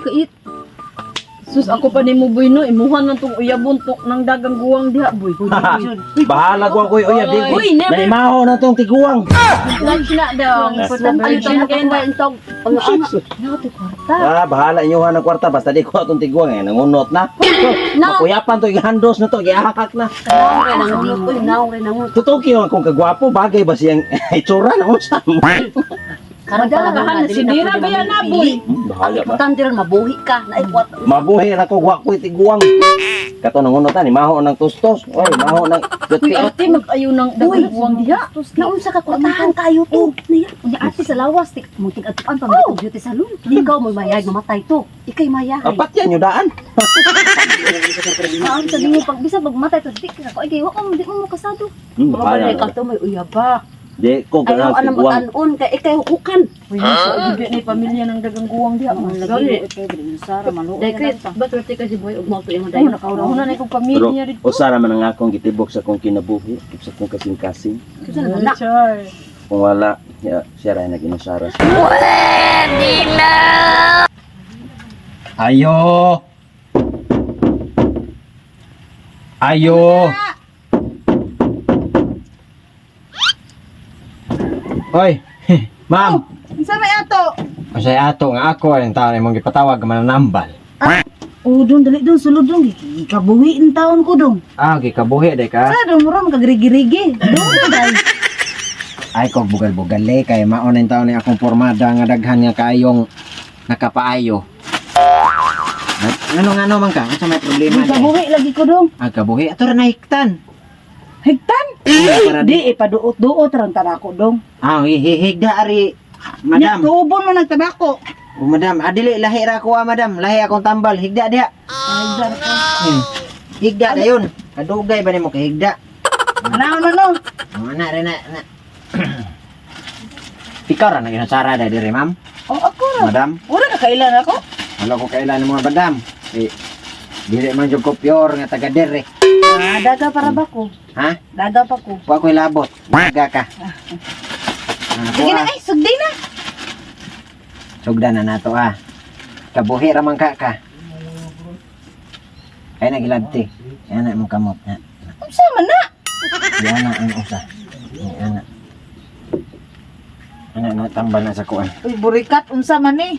Kait. Sus, ako pa ni mo, boy, no. Imuhan lang tong uyabon to, ng dagang guwang diha, boy. Bahala ko ako uyab di. Uy, never. Naimaho na tong tiguang. Lunch na daw. Importante Virgin kayo na. Ah, bahala inyo ng kwarta basta di ko atong tiguang eh nangunot na. Makuyapan to gihandos na to, gihakak na. Totoo kayo akong kagwapo, bagay ba siyang itsura na unsa? Madala na si Dira ba yan na, boy? Bahala ba? Importante ron mabuhi ka. Naay kwarta. Mabuhi na ko wa ko'y tiguang. Kato nangunot na ni maho ng tustos. Oy, maho ng Uy, ate, mag-ayo ng dagang guwang diha. Naunsa ka kwartahan kayo to. Naya, unya ate sa lawas tik mo tig atuan pa oh. Beauty salon. Ikaw mo mayag mamatay to. Ikay mayahay. Apat yan yudaan. Saan sa dingo pag bisa pagmatay to di ka ko ay wa ko di mo kasado. Bahala. Mabalik ka to may uyaba. Di ko Ayaw ganang anang tiguang. matanon kay ikay hukukan. Uy, sa ubi ni pamilya ng dagang guwang diha. Gali. Dai kay ba't wala ka si boy ug mao to imong Oh, dayon. nakauna na ikong Pero pamilya dito. usa ra man ang akong gitibok sa akong kinabuhi, sa akong kasing-kasing. Kinsa naman na? Char. Kung wala, ya, siya ra nag-inusara. Ayo. Ayo. Hoy, ma'am. Unsa may ato? Unsay ato nga ako ang taon imong gipatawag nga mananambal. Oh, dong dali dong sulod dong gikabuhi in taon ko dong. Ah, gikabuhi day ka. Sa dong mura makagrigi-rigi. Dong dai. Ay ko bugal-bugal le kay mao na yung taon ni akong pormada nga daghan nga kayong nakapaayo. Ngano ngano man ka? Unsa may problema day? Gikabuhi lagi ko dong. Ah, kabuhi ato ra nahiktan. Higtan. Para Di ipaduot-duot ron tabako dong. Ah, hihigda ari. Nya Madam. tuubon man ang tabako. Oh, madam, adili lahi ra ko ah, madam. Lahi akong tambal, higda diha. Ay, dar ko. Higda dayon. Kadugay ba nimo kay higda? Ano no no. Ang ana rin na. na. Ikaw ra nang inasara dai dire, ma'am. Oh, ako ra. Madam, Wala ka kailan ako. wala ko kailan ng mga madam. Eh, dili man jud ko pure nga taga dire. Ah, daga para ba ko? Ha? Daga pa ko. Wa ko'y labot. Daga ka. Ah, Sige na ah. ay, sugdi na. Sugdan na nato ah. Kabuhi ra man ka ka. Ay nagilabti. Yan na imong kamot na. Unsa man na? Yan na ang usa. Yan na. Ana na tambal na sa kuan. Uy, burikat unsa man ni?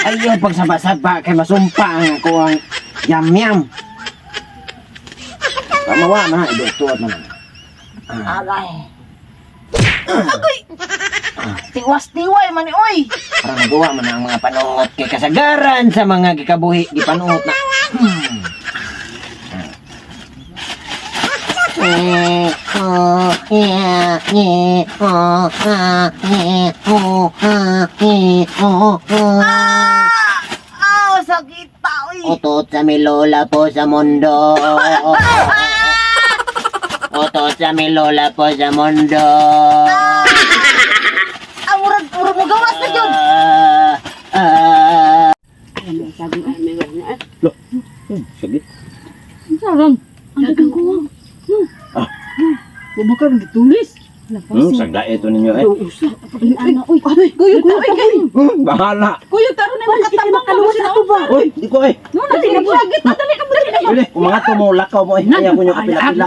Ayaw pagsaba-saba kay masumpa ang ako ang yam-yam. Pamawa man idutuot man. Agay. Agoy. Tiwas-tiway man ni oy. Para magawa man ang mga panuot kay kasagaran sa mga gikabuhi gipanuot na. Ah, sakit pa oy. Utot sa mi lola po sa mundo. Utot sa mi lola po sa mundo. Ah, murag murag mo gawas na jud. Ah, ah. Sige. Saron. Ang dagang guwang. Ah. Wa ka gitulis. Sagla ito ninyo eh. Ana oy. Kuyo, kuyo, kuyo. Bahala. Kuyo, taro na makatabang kaluwas na ba? Uy, di ko eh. No, na tinabagit na dali ka dali. Dili, kung mga to mo lakaw mo eh. Ayaw ko nyo kapila-pila.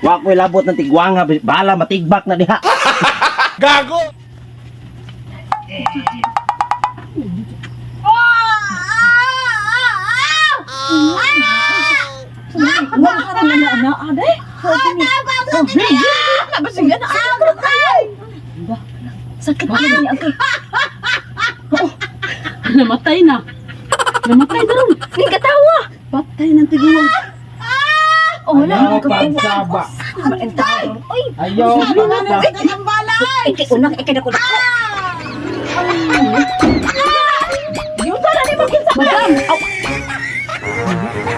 Wa ko'y labot ng tigwanga, bahala matigbak na diha. Wa ka na na na ade. Na ba sige na Sakit na ni agay. Namatay na. Namatay na ron. Ni katawa. Patay ng tiguang. Oh, wala Ayaw ni katawa. pagsaba. Oy, Ayaw pagsaba. ikay unak ikay dako dako. Yuta na ni makinsa. Madam,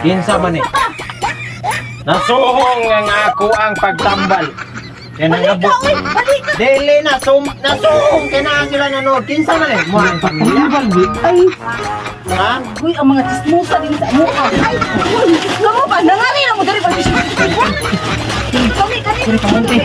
Kinsa man eh. Nasuhong ang ako ang pagtambal. Kaya nangabot. Dili na sum nasuhong kay naa sila nanood. Kinsa man eh. Mo ang pamilya. Ay, Ha? uy, ang mga chismosa din sa amuha. Ay, uy, kamo pa nangari na mo diri ba? Kami, kami.